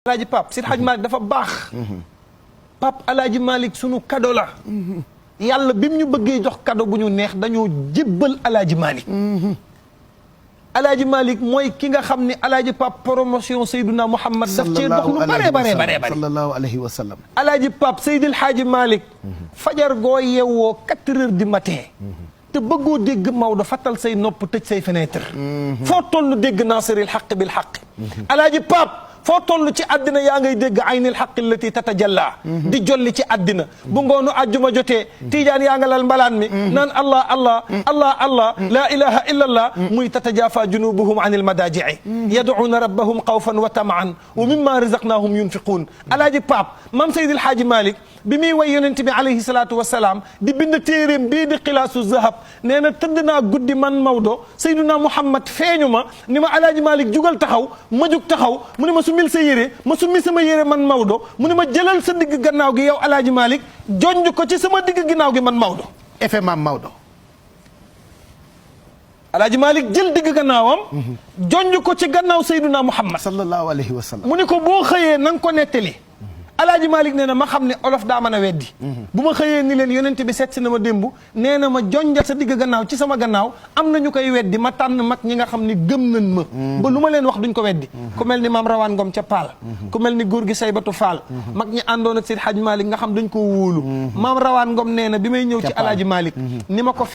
Alaaji Pape Seydi Hadji Malick dafa baax. Pape Alaaji Malick sunu kado la. yàlla bi mu ñu bëggee jox kado bu ñu neex dañoo jébbal Alaaji Malick. Alaaji Malick mooy ki nga xam ne Alaaji Pape promotion Seydina Mouhamad daf cee dox lu bare. sallallahu alayhi wa sallam. Alaaji Pape Seydil Hadji Malick. fajar goo yeewoo 4 heures du matin. te bëggoo dégg Maodo fattal say nopp tëj say fenêtre. foo toll dégg naasiril xaq bil xaq. Alaaji Pape. foo toll ci àddina yaa ngay dégg aynil xaq allati tatajalla di jolli ci àddina bu ngoonu àjjuma jotee tiijaan yaa nga lal mbalaan mi naan allah allah allah allah laa ilaha illa allah muy tatajafa junubuhum an il madaaji'i yad'uuna rabbahum xawfan wa tamaan wa mimma razaqnahum yunfiquun Alaaji Pape Mam Seydil Hadji Malick bi muy way yonent bi alayhi salaatu wasalaam di bind téeréem bii di xilaasu zahab nee na tëdd naa guddi man Maodo Seydina Mouhamad feeñu ma ni ma Alaaji Malick jugal taxaw ma jug taxaw mu ne ma su mil sa yére ma summi sama yére man Maodo mu ne ma jëlal sa digg gannaaw gi yow Alaaji Malick jonj ko ci sama digg ginnaaw gi man Maodo effet maam Maodo. Alaaji Malick jël digg gannaawam jonj ko ci gannaaw Seydina Mouhamad sallallahu alayhi wa sallam. mu ne ko boo xëyee na nga ko nettali Alaaji Malick nee na ma xam ne olof daa mën a weddi bu ma xëyee ni leen yonent bi seet si na ma démb nee na ma jonjal sa digg gannaaw ci sama gannaaw am na ñu koy weddi ma tànn mag ñi nga xam ni gëm nañ ma ba lu ma leen wax duñ ko weddi ku mel ni maam Rawaan Ngom ca Paal ku mel ni góor gi Saybatu Faal mag ñi àndoon ak Seydi Hadji Malick nga xam dañ ko wóolu maam Rawaan Ngom nee na bi may ñëw ci Alaaji Malick ni ma ko